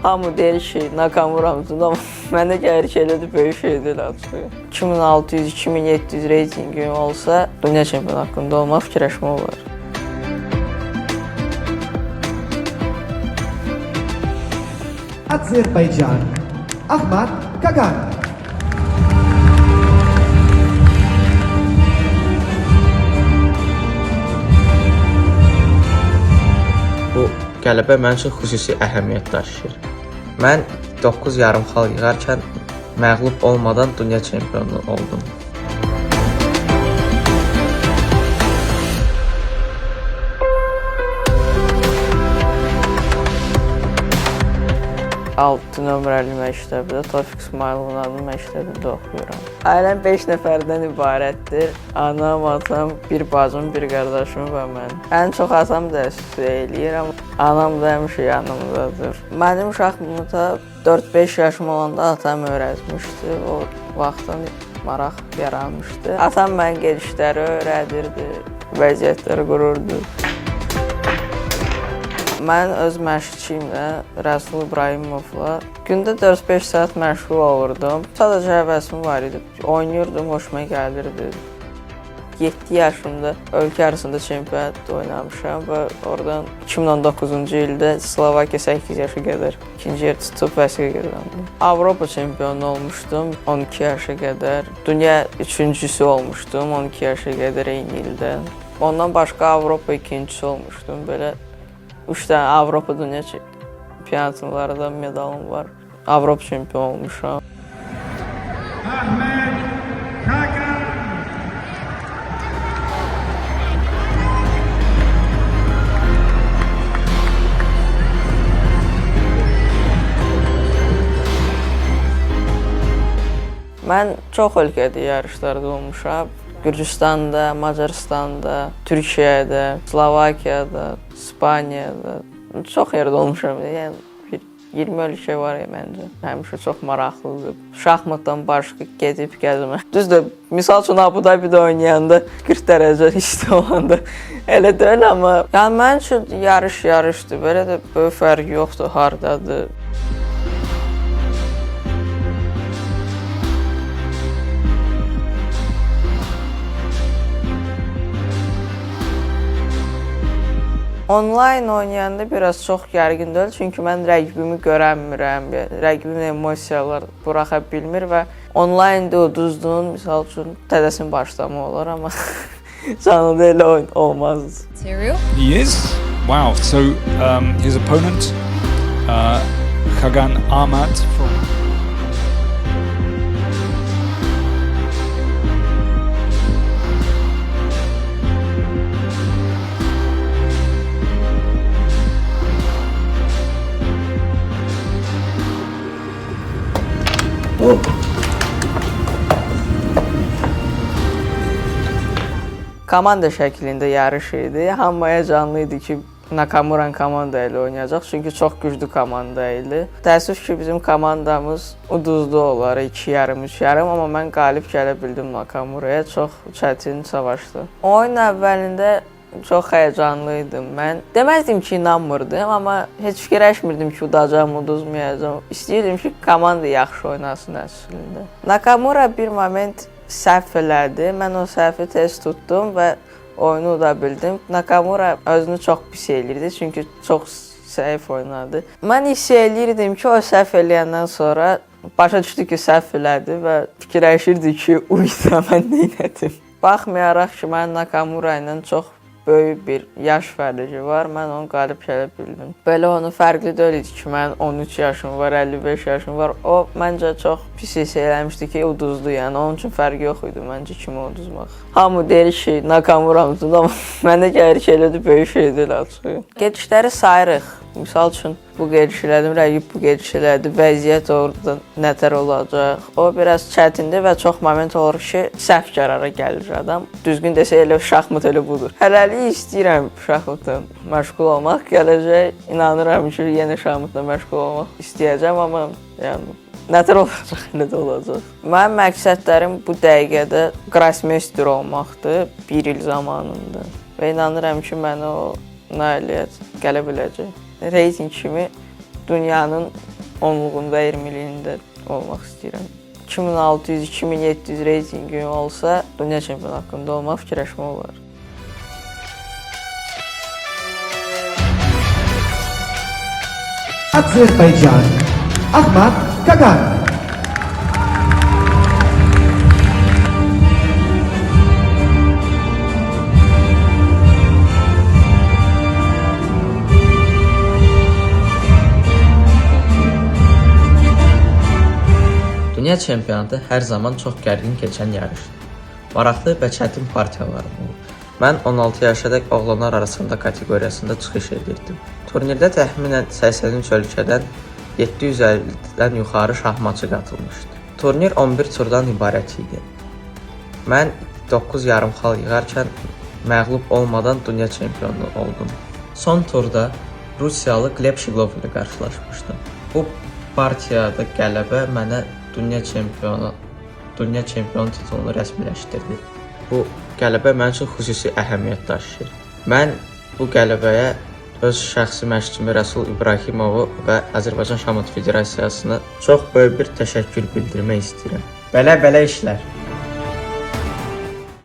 Hamı deyir ki, Nakamuramsın, amma mənə gəlir ki, elə də böyük şey deyil açığı. 2600-2700 reytingim olsa, dünya çempionu haqqında olmaq fikirləşmə olar. Azerbaijan, Ahmad Kagan. Bu qələbə mənim üçün xüsusi əhəmiyyət daşıyır. Mən 9 yarım xal yığarkən məğlub olmadan dünya çempionu oldum. Altı nömrəli məktəbdə, Tofiq İsmayılovun adlı məktəbində oxuyuram. Ailəm 5 nəfərdən ibarətdir. Anam, atam, bir bacım, bir qardaşım və mən. Ən çox atam dəstək eləyir, amma anam da həmişə yanımdadır. Mənim şahmata 4-5 yaşım olanda atam öyrətmişdi. O vaxtdan maraq yaranmışdı. Atam mən gedişləri öyrədirdi, vəziyyətləri qururdu. Mən öz məşqçimlə Rəsul İbrahimovla gündə 4-5 saat məşğul olurdum. Sadəcə həvəsim var idi. Oynayırdım, xoşuma gəlirdi. 7 yaşımda ölkə arasında çempionat oynamışam və oradan 2019-cu ildə Slovakiya 8 yaşa qədər ikinci yer tutub vəsiqə qazandım. Avropa çempionu olmuşdum 12 yaşa qədər. Dünya üçüncüsü olmuşdum 12 yaşa qədər eyni ildə. Ondan başqa Avropa ikincisi olmuşdum. Belə 3 dənə Avropa dünya çempionatlarında medalım var. Avropa çempionu olmuşam. Ahmed Kagan. Mən çox ölkədə yarışlarda olmuşam. Gürcüstanda, Macaristanda, Türkiyədə, Slovakiyada, İspaniyada. Çox yerdə olmuşam. Yəni bir 20 ölkə var ya məncə. Həmişə çox maraqlıdır. Şahmatdan başqa gedib gəzmə. Düzdür, misal üçün Abu Dabidə oynayanda 40 dərəcə isti olanda elə deyil, amma yəni mənim üçün yarış yarışdır. Belə də böyük fərq yoxdur hardadır. Onlayn oynayanda biraz çox gərgin deyil, çünki mən rəqibimi görənmirəm, rəqibimin emosiyalar buraxa bilmir və onlaynda uduzdun, misal üçün tədəsin başlama olar, amma canlıda elə oyun olmaz. Material. He is. Wow. So his opponent, Kagan Ahmad from Komanda şəklində yarış idi. Hamı həyəcanlı idi ki, Nakamuran komanda ilə oynayacaq, çünki çox güclü komanda idi. Təəssüf ki, bizim komandamız uduzdu onları 2,5, 3,5, amma mən qalib gələ bildim Nakamuraya. Çox çətin savaşdı. Oyun əvvəlində çox həyəcanlı idim mən. Deməzdim ki, inanmırdım, amma heç fikirləşmirdim ki, udacağam, uduzmayacağam. İstəyirdim ki, komanda yaxşı oynasın əslində. Nakamura bir moment səhv elədi. Mən o səhvi tez tutdum və oyunu uda bildim. Nakamura özünü çox pis eləyirdi, çünki çox səhv oynadı. Mən hiss eləyirdim ki, o səhv eləyəndən sonra başa düşdü ki, səhv elədi və fikirləşirdi ki, uy da mən nə elədim. Baxmayaraq ki, mən Nakamura ilə çox böyük bir yaş fərqi var, mən onu qalib gələ bildim. Belə onun fərqli deyil idi ki, mənim 13 yaşım var, 55 yaşım var. O məncə çox pis hiss eləmişdi ki, uduzdu, yəni onun üçün fərqi yox idi məncə kimi uduzmaq. Hamı deyir ki, Nakamuramsın, amma mənə gəlir ki, elə də böyük şey deyil açığı. Gedişləri sayırıq. Misal üçün bu gediş elədim, rəqib bu gediş elədi, vəziyyət orada nətər olacaq. O biraz çətindir və çox moment olur ki, səhv qərara gəlir adam. Düzgün desə elə şahmat elə budur. Hələlik istəyirəm şahmatla məşğul olmaq. Gələcək inanıram ki, yenə şahmatla məşğul olmaq istəyəcəm, amma yəni nətər olacaq, elə də olacaq. Mənim məqsədlərim bu dəqiqədə qrossmeyster olmaqdır bir il zamanında və inanıram ki, mənə o nailiyyət gələ biləcək. Reytinq kimi dünyanın Onluğunda, 20-liyində olmaq istəyirəm. 2600-2700 reytinqim olsa, dünya çempionu haqqında olmaq fikirləşmək olar. Azerbaycan, Ahmad Kagan. Dünya çempionatı hər zaman çox gərgin keçən yarışdır. Maraqlı və çətin partiyalarım olub. Mən 16 yaşadək oğlanlar arasında kateqoriyasında çıxış edirdim. Turnirdə təxminən 83 ölkədən 750-dən yuxarı şahmatçı qatılmışdı. Turnir 11 turdan ibarət idi. Mən 9 yarım xal yığarkən məğlub olmadan dünya çempionu oldum. Son turda Rusiyalı Gleb Şiqlov ilə qarşılaşmışdım. Bu partiyada qələbə mənə dünya çempionu titulunu rəsmiləşdirdi. Bu qələbə mənim üçün xüsusi əhəmiyyət daşıyır. Mən bu qələbəyə öz şəxsi məşqçimi Rəsul İbrahimovu və Azərbaycan Şahmat Federasiyasına çox böyük bir təşəkkür bildirmək istəyirəm. Belə-belə işlər.